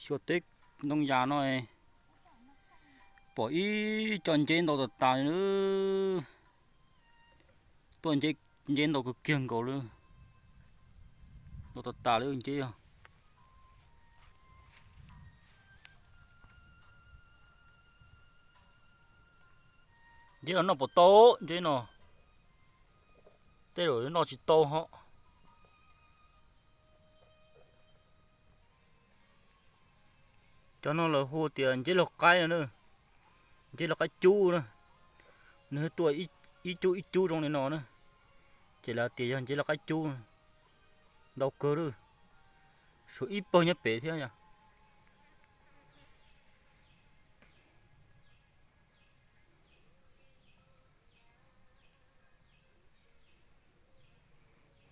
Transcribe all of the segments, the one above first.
Xyuas teb ntoo yas no pom ib co nceb ntau tas tas li. Tuaj nceb ntau kawg kiag nkaus li. Ntau tas tas li nceb os. Nceb los noj puas tau, nceb no tej zaum noj tsis tau hos. Cov no lawv hu tias nceb laug qaib no na, nceb laug qaib cub na. Nws tuaj ib cub ib cub zoo li no na, ces lawv tias yog nceb laug qaib cub. Ntau kawg li, tshuav ib pawg nyob pem thiab yom.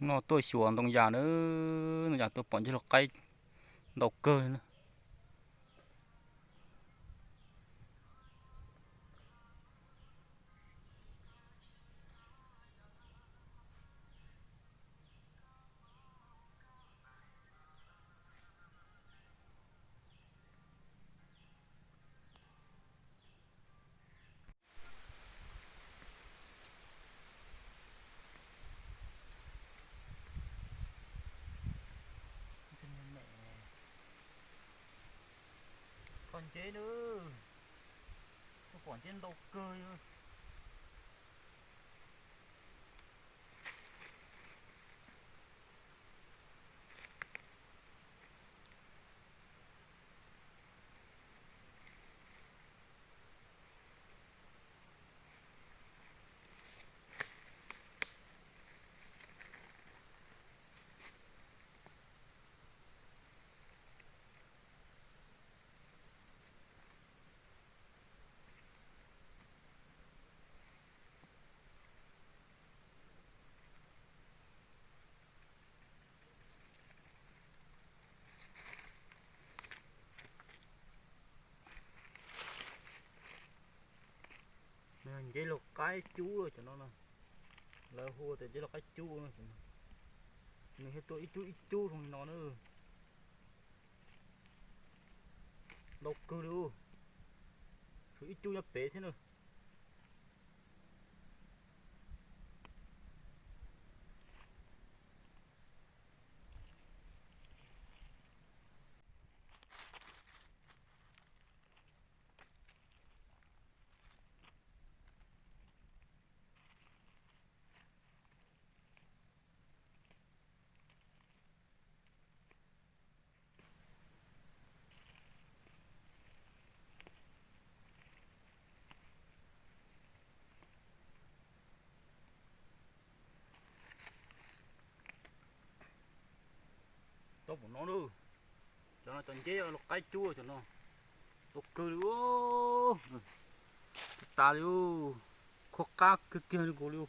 No tuaj xyuas ntoo yas na, ntoo yas tuaj pom nceb laug qaib ntau kawg li na. Kho nceb na, kho pom nceb ntau kawg li. Nceb laug qaib cub cov no, lawv hu tias nceb laug qaib cub no. Nws thiaj tuaj ib cub ib cub zoo li no na. Ntau kawg li, tshuav ib cub nyob pem thiab na. Tau pom no lawm, cov no cov nceb laug qaib cub cov no, tau kawg li, tas li, khuab qab kiag kiag li nkaus li.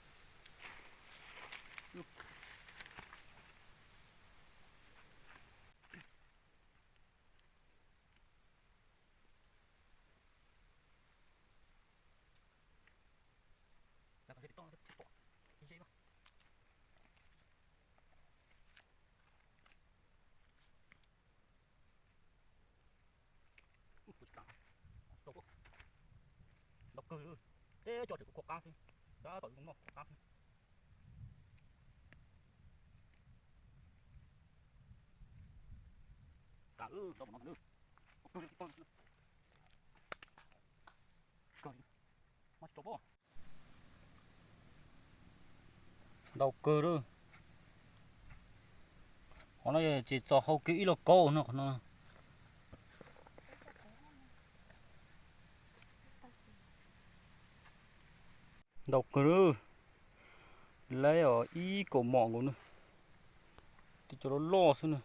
Ntau kawg li, teb cov tseem khuab qab xwb, tab tom zoo noj khuab qab xwb. Tas, tau pom no lawm, kawg li, kawg li, mob tsis tau pob. Ntau kawg lawm. Qhov no ces txog hau kiag ib lauj kaub no qhov no. Ntau kawg lawm. Laib os ib kaum mom nkaus na. Tej cov loj loj xwb na.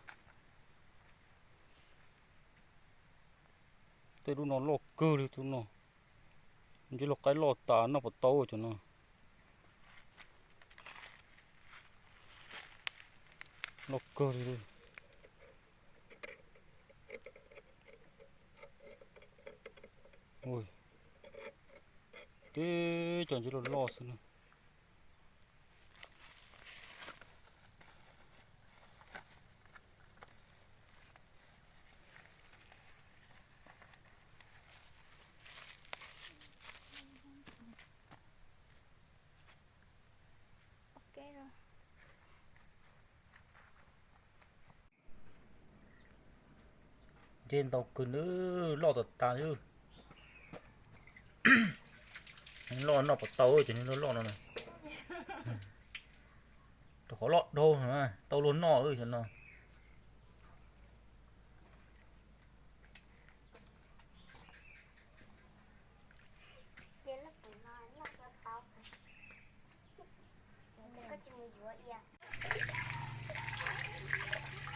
Tej lub no loj kawg li tus no. Nceb laug qaib loj tas noj puas tau cov no. Loj kawg li. Teb cov nceb loj loj xwb na. Ceb ntau kawg nws, loj tas tas li. Loj noj puas tau cov niag loj loj no na. Rau qhov loj dhau, tau luag noj cov no.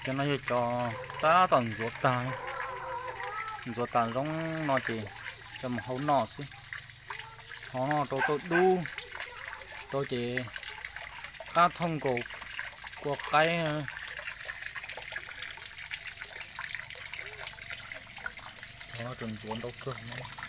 Cov no yog cov tab tom ntxuav tag, ntxuav tas zoo no ces coj mus hau noj xwb. Ho noj rau tauj dub, rau ces qab thooj nkaus kua qaib. Cov no tseem ntxuav ntau kawg no.